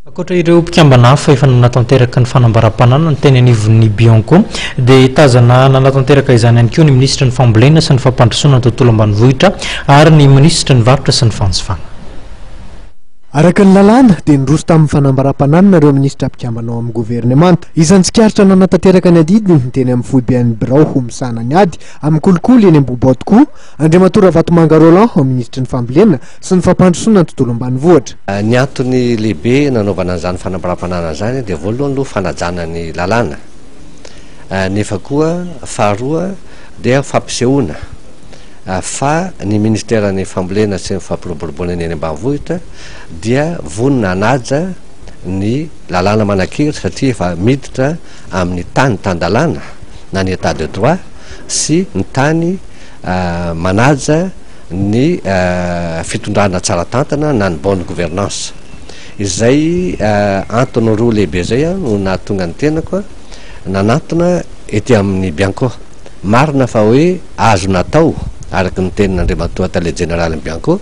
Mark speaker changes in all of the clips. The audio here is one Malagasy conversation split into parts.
Speaker 1: Ankoatra ireo mpikambana hafa efa nanatanteraka ny fanambaram-pananany teny anivon'ny Bianco dia tazana nanatanteraka izany ihany koa ny minisitry ny Fambolena sy ny Fampandrosoana ny tontolo ambanivohitra ary ny minisitry ny Varotra sy ny Fanjifana.
Speaker 2: Araka ny lalàna dia niroso tamin'ny fanambaram-pananana ireo minisitra mpikambana ao amin'ny governemanta. Isan'ny tsikaritra nanatanteraka ny adidiny teny amin'ny foiben'ny birao misahana ny ady amin'ny kolikoly eny Ambohibao tokoa Andriamatoa Ravatomanga Roland, minisitry ny Fambolena sy ny Fampandrosoana ny tontolo ambanivohitra.
Speaker 3: Ny antony lehibe nanaovana an'izany fanambaram-pananana izany dia voalohany aloha fanajana ny lalàna, nefa koa faharoa dia fampisehoana fa ny ministeran'ny fambolena sy ny fampiroboroboana ny eny ambanivohitra dia vonona hanaja ny lalàna manan-kery satria efa miditra amin'ny tany tan-dalàna na ny état de droit sy ny tany manaja ny fitondrana tsara tantana na ny bonne gouvernance. Izay antony roa lehibe izay no nahatonga ny tenako nanantona ety amin'ny Bianco. Marina fa hoe azo natao, araka ny tenin'Andriamatoa Tale Jeneralin'ny Bianco,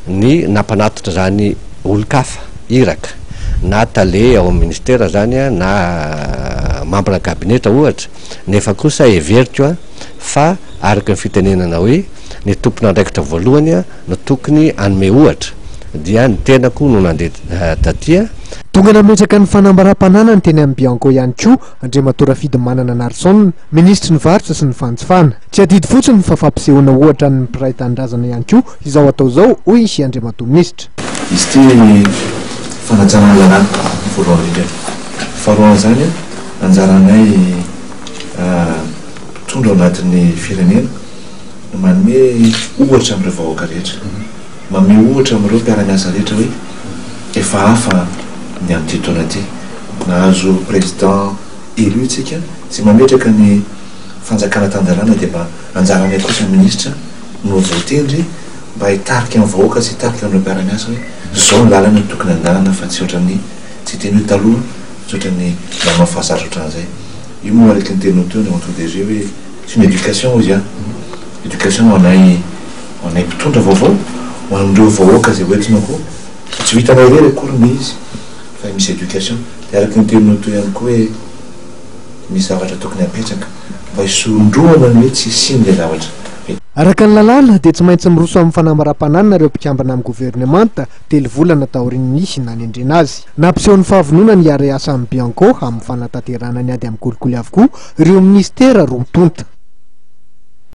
Speaker 3: ny nampanatitra izany olon-kafa, iraka, na tale ao amin'ny minisitera izany na mambra kabinetra ohatra, nefa kosa heveriko fa araka ny fitenenana hoe ny tompon'andraikitra voalohany no tokony hanome ohatra dia ny tenako no nandeha taty.
Speaker 2: Tonga nametraka ny fanambaram-pananany teny amin'ny Bianco ihany koa Andriamatoa Rafidimanana Narson, Minisitry ny Varotra sy ny Fanjifana. Tsy adidy fotsiny fa fampisehoana ohatra an'ny mpiray tanindrazana ihany koa izao atao izao, hoy i Andriamatoa Minisitra.
Speaker 4: Izy ity fanajana ny lalàna voalohany indrindra. Faharoa amin'izany, anjaranay mpitondra ao anatin'ny firenena no manome ohatra amin'ireo vahoaka rehetra, manome ohatra amin'ireo mpiara-miasa rehetra hoe efa hafa ny amin'ity taona ity. Nahazo président élu tsika, izay mametraka ny fanjakana tan-dalàna dia mba anjaranay kosa minisitra no voatendry mba hitarika ny vahoaka sy hitarika an'ireo mpiara-miasa hoe izao ny lalana tokony andehanana fa tsy ohatran'ny tsy hiteny hoe taloha tsy ohatran'ny nanao fahazatra ohatran'izay. Io moa araka ny teninao teo Andriamatoa DG hoe c'est une éducation hozy an! Éducation ho anay ho anay mpitondra vaovao, ho an'ireo vahoaka izay hoentina koa, tsy ho hitanay irery akory ny izy fa misy éducation. Dia araka ny teninao teo ihany koa hoe misy zavatra tokony hapetraka mba hisondrohana ny hoe tsy hisian'ilay zavatra.
Speaker 2: Araka ny lalàna dia tsy maintsy miroso amin'ny fanambaram-pananana ireo mpikambana amin'ny governemanta, telo volana taorian'ny nanendrena azy. Nampiseho ny fahavononany hiara-hiasa amin'ny Bianco amin'ny fanatanterahana ny ady amin'ny kolikoly avokoa ireo minisitera roa tonta.